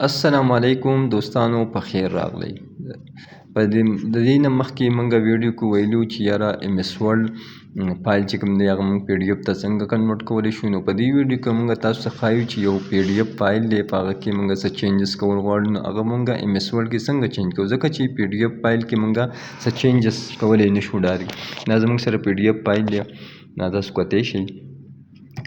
السلام علیکم دوستانو، په خیر راغلی. په دې د دې نه مخکې مونږ ویډیو کې ویلو چې یاره ایم ایس ورډ فایل چې کوم دی، هغه مونږ پی ډي ایف ته څنګه کنورټ کولی شو. نو په دې ویډیو کې مونږ تاسو ته ښایو چې یو پی ډي ایف فایل دی، په هغه کې مونږ څه چینجز کول غواړو، نو هغه مونږ ایم ایس ورډ کې څنګه چینج کوو، ځکه چې پی ډي ایف فایل کې مونږ څه چینجز کولی نه شو ډایرکټ. دا زمونږ سره پی ډي ایف فایل دی، دا تاسو کتی شئ.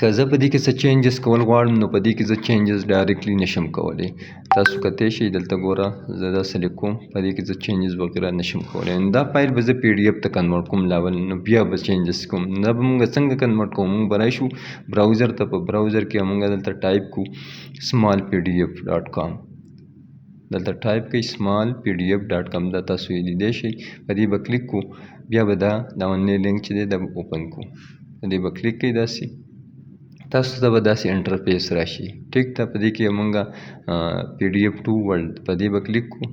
که زه په دې کې څه چینجز کول غواړم، نو په دې کې زه چینجز ډایرکټلی نشم کولی. تاسو کتی شئ، دلته ګوره، زه دا سلیکټ کوم، په دې کې زه چینجز وغیرہ نشم کولی. نو دا فایل به زه پی ډي ایف ته کنورټ کوم لاول، نو بیا به چینجز کوم. دا به مونږ څنګه کنورټ کوو؟ مونږ به راشو براوزر ته. په براوزر کې مونږ دلته ټایپ کوو سمال پی ډي ایف ډاټ کام. دلته ټایپ کړئ سمال پی ډي ایف ډاټ کام، دا تاسو یې لیدی شئ. په دې به کلیک کوو، بیا به دا اونلی لینک چې دی، دا به اوپن کوو. په دې به کلیک کړئ، داسې تاسو ته به داسې انټرفیس راشي، ټیک ده. په دې کې مونږ پی ډي ایف ټو ورلډ، په دې به کلیک کوو.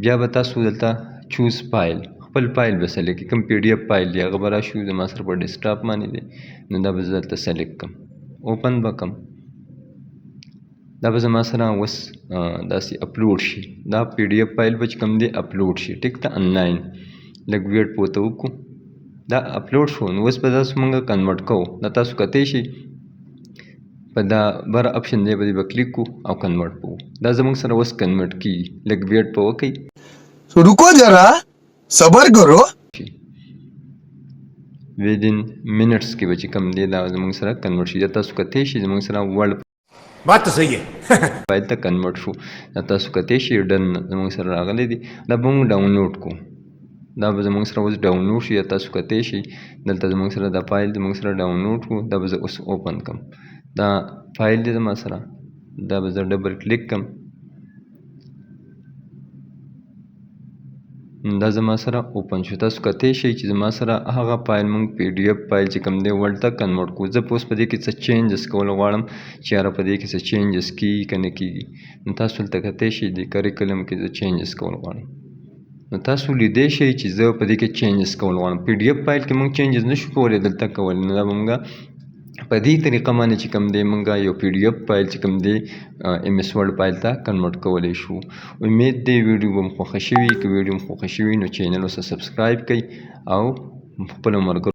بیا به تاسو دلته چوز فایل، خپل فایل به سلیکټ کړئ، کوم پی ډي ایف فایل دی هغه به راشو. زما سره په ډیسکټاپ باندې دی، نو دا به زه دلته سلیکټ کړم، اوپن به کړم. دا به زما سره اوس داسې اپلوډ شي. دا پی ډي ایف فایل به چې کوم دی اپلوډ شي، ټیک ده. انلاین لږ ویټ پورته وکړو، دا اپلوډ شو. نو اوس به تاسو مونږ کنورټ کوو. دا تاسو کتی شئ، په دا بر اپشن دی، په دې به کلیک کوو او کنورټ به وو. دا زموږ سره اوس کنورټ کیږي، لږ ویټ به وکړئ. तो रुको जरा، सबर करो. ویدین منټس کې به چې کوم دی دا زموږ سره کنورټ شي. دا تاسو کتی شئ، زموږ سره ورډ بات تو صحیح ہے. فایل ته کنورټ شو. دا تاسو کتی شئ، ډن زموږ سره راغلی دی. دا به موږ ډاونلوډ کوو، دا به زموږ سره اوس ډاونلوډ شي. تاسو کتی شئ، دلته زموږ سره دا فایل زموږ سره ډاونلوډ کړو. دا به زه اوس اوپن کړم. دا فایل دی زما سره، دا به زه ډبل کلیک کړم. دا زما سره اوپن شو. تاسو کتی شئ چې زما سره هغه فایل مونږ پی ډي ایف فایل چې کوم دی ورډ ته کنورټ کړو. زه اوس په دې کې څه چینجز کول غواړم چې یاره په دې کې څه چینجز کیږي که نه کیږي. نو تاسو دلته کتی شئ، دې کریکولم کې زه چینجز کول غواړم. نو تاسو لیدی شئ چې زه په دې کې چینجز کول غواړم. پی ډي ایف فایل کې مونږ چینجز نشو کولی دلته کول. نو دا به مونږ په دې طریقه باندې چې کوم دی مونږ یو پی ډي ایف فایل چې کوم دی ایم ایس ورډ فایل ته کنورټ کولی شو. امید دی ویډیو به مو خوښه شوي. که ویډیو مو خوښه شوي، نو چینل ورسره سبسکرایب کړئ او خپلو ملګرو